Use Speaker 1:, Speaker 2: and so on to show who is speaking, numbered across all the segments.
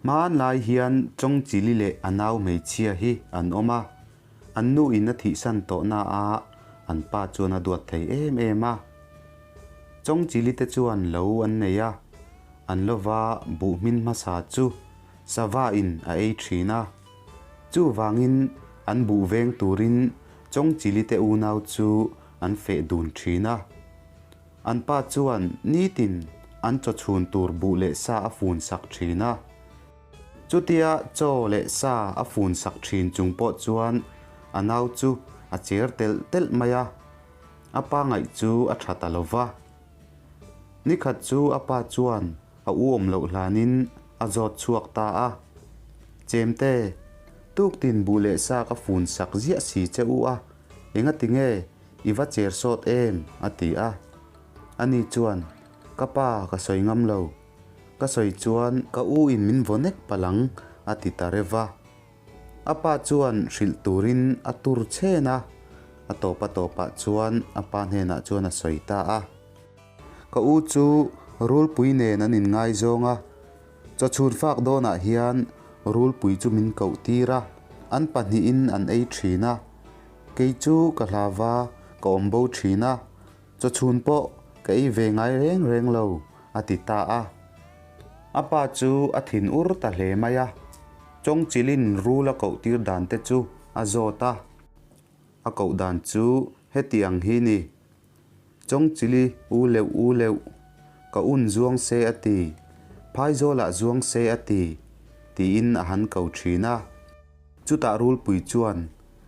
Speaker 1: Hmanlai hian Chawngchili leh a nau hmeichhia hi an awm a, an nu in a thihsan tawh na a, an pa chuan a duat thei em em a. Chawngchili te chuan lo an nei a, an lova buh hmin hmasa chu sava in a ei thin a. Chuvangin an buh veng turin Chawngchili te unau chu an feh dun thin a. An pa chuan nitin an chaw chhun tur buh leh sa a fun sak thin a. Chutia chaw leh sa a fun sak thin chung pawh chuan a nau chu a cher telh telh mai a, a pa ngaih chu a tha ta lo va. Nikhat chu a pa chuan a u awm loh hlanin a zawt chhuak ta a, Chemte, tuktin buh leh sa ka fun sak ziah si che u a, engati nge I va cher sawt em? a ti a. Ani chuan, Ka pa, ka sawi ngam lo. Ka sawi chuan ka u in min vaw nek palh ang, a ti ta rev a. A pa chuan hrilh turin a tur chhen a, a tawp a tawpah chuan a pa hnenah chuan a sawi ta a. Ka u chu rulpui nen an inngaizawng a, chawchhun fak dawnah hian rulpui chu min koh tir a, an pahnihin an ei thin a. Kei chu ka hlava ka awm bo thin a, chawchhun pawh ka ei ve ngai reng reng lo, a ti ta a. A pa chu a thin ur ta hle mai a, Chawngchilin rul a koh tir dan te chu a zawt a. A koh dan chu heti ang hi ni, Chawngchili u leuh u leuh, ka un zuang se a ti, phaizawlah zuang se a ti, tiin a han ko thin a. Chutah rulpui chuan,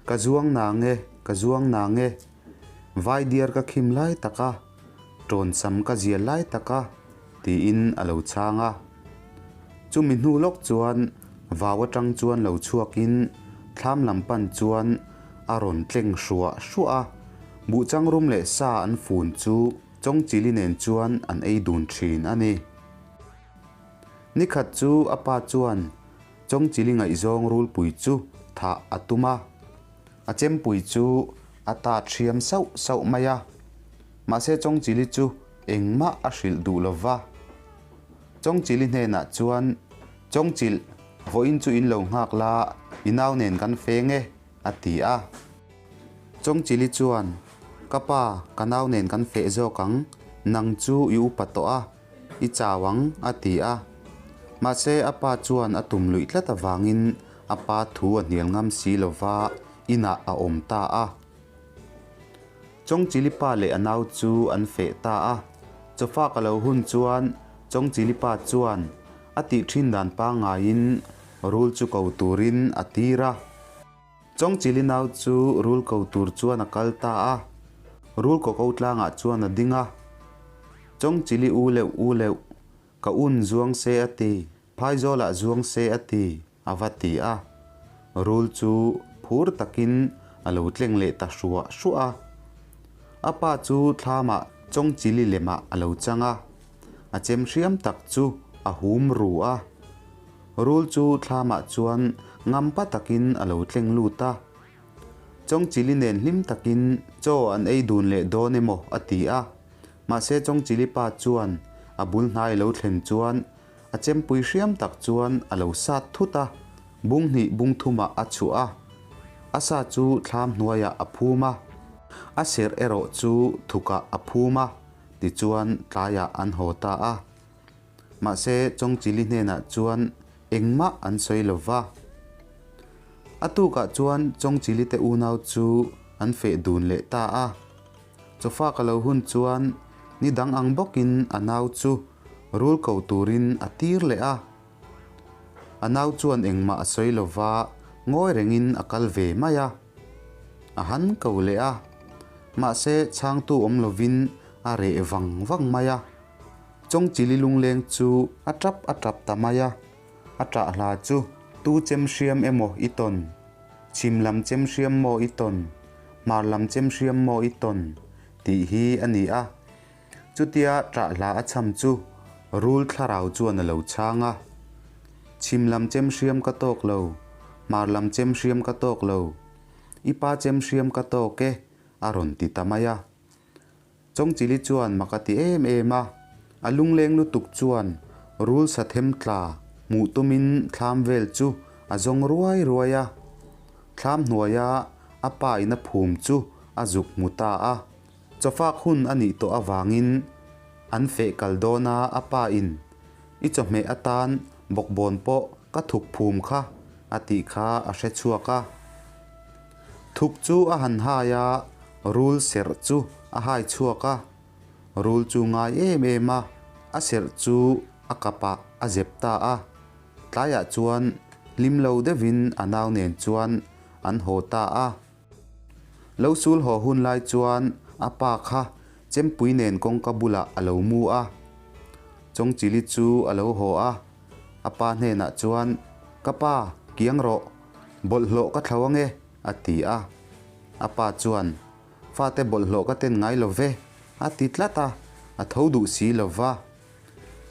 Speaker 1: Ka zuang nang e, ka zuang nang e. Vaidiar ka khim lai tak a, tawnsam ka zial lai tak a, tiin a lo chhang a. Chumi hnu lawk chuan vau atang chuan lo chhuakin thlam lam pan chuan a rawn tleng hruah hruah a, buhchang rum leh sa an fun chu Chawngchili nen chuan an ei dun thin a ni. Nikhat chu a pa chuan Chawngchili ngaihzawng rulpui chu thah a tum a, a chempui chu a tat hriam sauh sauh mai a. Mahse Chawngchili chu engmah a hrilh duh lo va. Chawngchili hnenah chuan, Chawngchilh, vawiin chu in lo nghak la, i nau nen kan feng e, a ti a. Chawngchili chuan, Ka pa, ka nau nen kan feh zawk ang, nang chu i upa tawh a, I chau ang, a ti a. Mahse, a pa chuan a tum luih tlat avangin a pa thu a hnial ngam si lo va, inah a awm ta a. Chawngchili pa leh a nau chu an feh ta a. Chawfak a lo hun chuan Chawngchili pa chuan a tih thin dan pangngaiin rul chu ko turin a tir a. Chawngchili nau chu rul ko tur chuan a kal ta a, rul ko ko tlangah chuan a ding a. Chawngchili u leuh u leuh, ka un zuang se a ti, phaizawlah zuang se a ti, a va ti a. Rul chu phur takin a lo tleng leh ta hruah hruah a. A pa chu thlamah Chawngchili lemah a lo chang a, a chem hriam tak chu a hum ru a. Rul chu thlamah chuan ngampa takin a lo tleng lut a. Chawngchili nen hlim takin chaw an ei dun leh dawn emaw a ti a. Mahse Chawngchili pa chuan a bul hnai lo thlen chuan a chempui hriam tak chuan a lo sat thut a, bung hnih bung thumah a chhuah a. A sa chu thlam hnuaiah a phum a, a serh erawh chu thukah a phum a, tichuan tlaiah an haw ta a. Mahse, Chawngchili hnenah chuan engmah an sawi lo va. A tukah chuan Chawngchili te unau chu an feh dun leh ta a. Chawfa ka lo hun chuan ni dang ang bawkin a nau chu rul ko turin a tir leh a. A nau chuan engmah a sawi lo va, ngawi rengin a kal ve mai a. A han ko leh a. Mahse, chhangtu awm lovin a reh vang vang mai a. Chawngchili lungleng chu a tap a tap ta mai a, a tah hla chu tu chem hriam emaw i tawn, chhim lam chem hriam maw i tawn, hmar lam chem hriam maw i tawn tih hi a ni a. Chutia tah hla a chham chu rul thlarau chuan a lo chhang a, Chhim lam chem hriam ka tawk lo, hmar lam chem hriam ka tawk lo, i pa chem hriam ka tawk e, a rawn ti ta mai a. Chawngchili chuan mak a ti em em a, a lungleng lutuk chuan rul sa them tla. Hmuh tumin thlam vel chu a zawng ruai ruai a. Thlam hnuaia a pa in a phum chu a zuk hmu ta a. Chawfak hun a nih tawh avangin an feh kal dawn a, a pa in i chawhmeh atan bawkbawn pawh ka thuk phum kha a tih kha a hre chhuak a. Thuk chu a han hai a, rul serh chu a hai chhuak a. Rul chu ngai em em a, a serh chu a kapah a zep ta a. Tlaiah chuan hlim lo deuhin a nau nen chuan an haw ta a. Lo sul haw hun lai chuan a pa kha chempui nen kawngka bulah a lo mu a. Chawngchili chu a lo haw a, a pa hnenah chuan, Ka pa, kiang rawh, bawlhhlawh ka thlo ange, a ti a. A pa chuan, Fate bawlhhlawh ka ten ngai lo ve, a ti tlat a, a tho duh si lo va.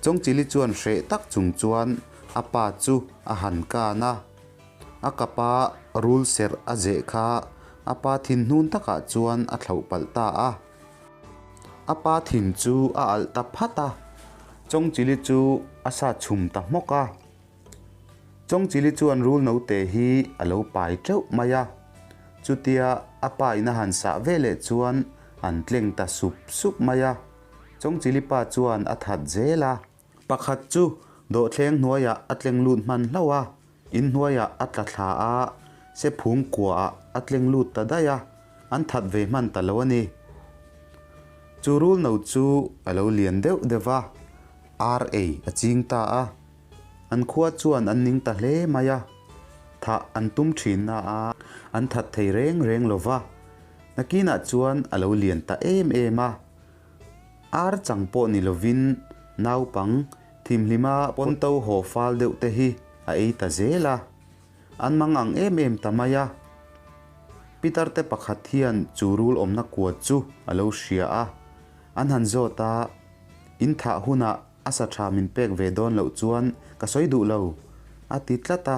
Speaker 1: Chawngchili chuan hreh tak chung chuan a pa chu a han kan a. A kapa rul serh a zeh kha a pa thin hnun takah chuan a thlauh palh ta a. A pa thin chu a alh ta phat a, Chawngchili chu a sa chhum ta hmawk a. Chawngchili chuan rul note hi a lo pai teuh mai a, chutia a pa in a han sah ve leh chuan an tleng ta sup sup mai a. Chawngchili pa chuan a that zel a. Pakhat chu dawhthleng hnuaiah a tleng lut hman hlauh a, in hnuaiah a tla thla a, sephung kuaah a tleng lut ta daih a, an that ve hman ta lo a ni. Chu rul no chu a lo lian deuh deuh va, ar ei a ching ta a. An khua chuan an ning ta hle mai a, thah an tum thin na a, an that thei reng reng lo va. Nakinah chuan a lo lian ta em em a. Ar chang pawh ni lovin naupang thimhlima pawnto haw fal deuh te hi a ei ta zel a, an mang ang em em ta mai a. Pitar te pakhat hian chu rul awmna kua chu a lo hria a, an han zawt a, In thah hunah a sa tha min pek ve dawn loh chuan ka sawi duh lo, a ti tlat a.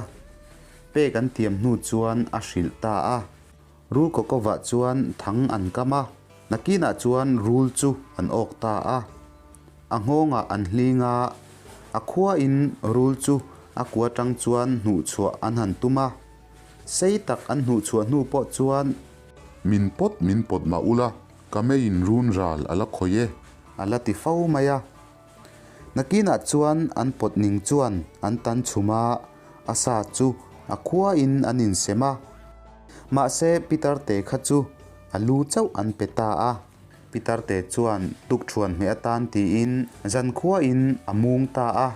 Speaker 1: Pek an tiam hnu chuan a hrilh ta a. Rul kawkawvah chuan thang an kam a, nakinah chuan rul chu an awk ta a. A nghawngah an hling a, a khuain rul chu a kua tang chuan hnuhchhuah an han tum a. Sei tak an hnuhchhuah hnu pawh chuan.
Speaker 2: Min pawt min pawt mah ula, ka meiin run ral a la khawih e.
Speaker 1: A la ti fo mai a. Nakinah chuan an pawt ning chuan an tan chhum a, a sa chu a khuain an insem a. Mahse Peter te kha chu a lu chauh an pe ta a. Peter te chuan tukthuan hmeh atan tiin zan khuain a mung ta a.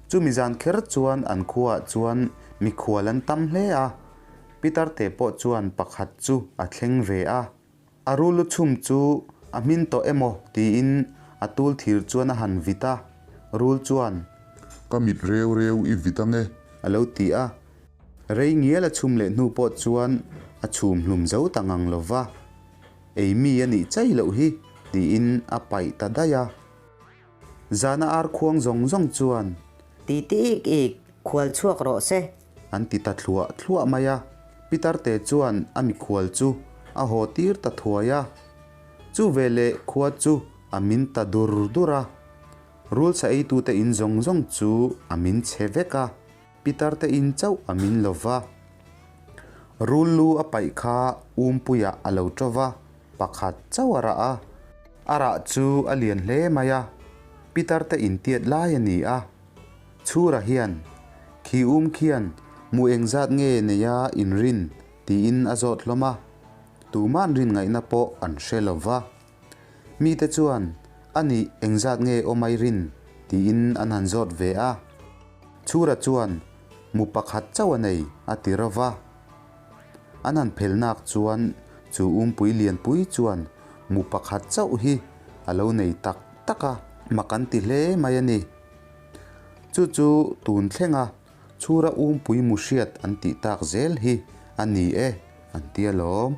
Speaker 1: Chumi zan kher chuan an khuaah chuan mikhual an tam hle a. Peter te pawh chuan pakhat chu a thleng ve a. A rulu chhum chu a hmin tawh emaw tiin a tul thir chuan a han vit a, rul chuan.
Speaker 2: Ka mit reu reu i vit ange.
Speaker 1: A lo ti a. Rei ngial a chhum leh hnu pawh chuan a chhum hlum zo ta ngang lo va, ei mi a nih chai loh hi tiin a paih ta daih a. Zana ar khuang zawng zawng chuan.
Speaker 3: Ti ti ik ik, khual chhuak rawh se.
Speaker 1: An ti ta thluah thluah mai a. Pitarte chuan a mikhual chu a haw tir ta thuai a. Chu veleh khua chu a min ta dur dur a. Rul sa eitute in zawng zawng chu a min chhe vek a. Pitarte in chauh a min lo va. Rul lu a paih kha umpuiah a lo ṭo va, pakhat chauh a rah a. A rah chu a lian hle mai a, Pitarte intiat lai a ni a. Chhura hian, Khi um khian mu engzat nge neia inrin? tiin a zawt hlawm a. Tuman rin ngaihna pawh an hre lo va. Mite chuan, A nih, engzat nge awm ai rin? tiin an han zawt ve a. Chhura chuan, Mu pakhat chauh a nei, a ti ro va. An han phelnak chuan chu umpui lianpui chuan mu pakhat chauh hi a lo nei tak tak a, mak an ti hle mai a ni. Chu chu tun thlenga Chhura umpui mu hriat an tih tak zel hi a ni e, an ti alawm.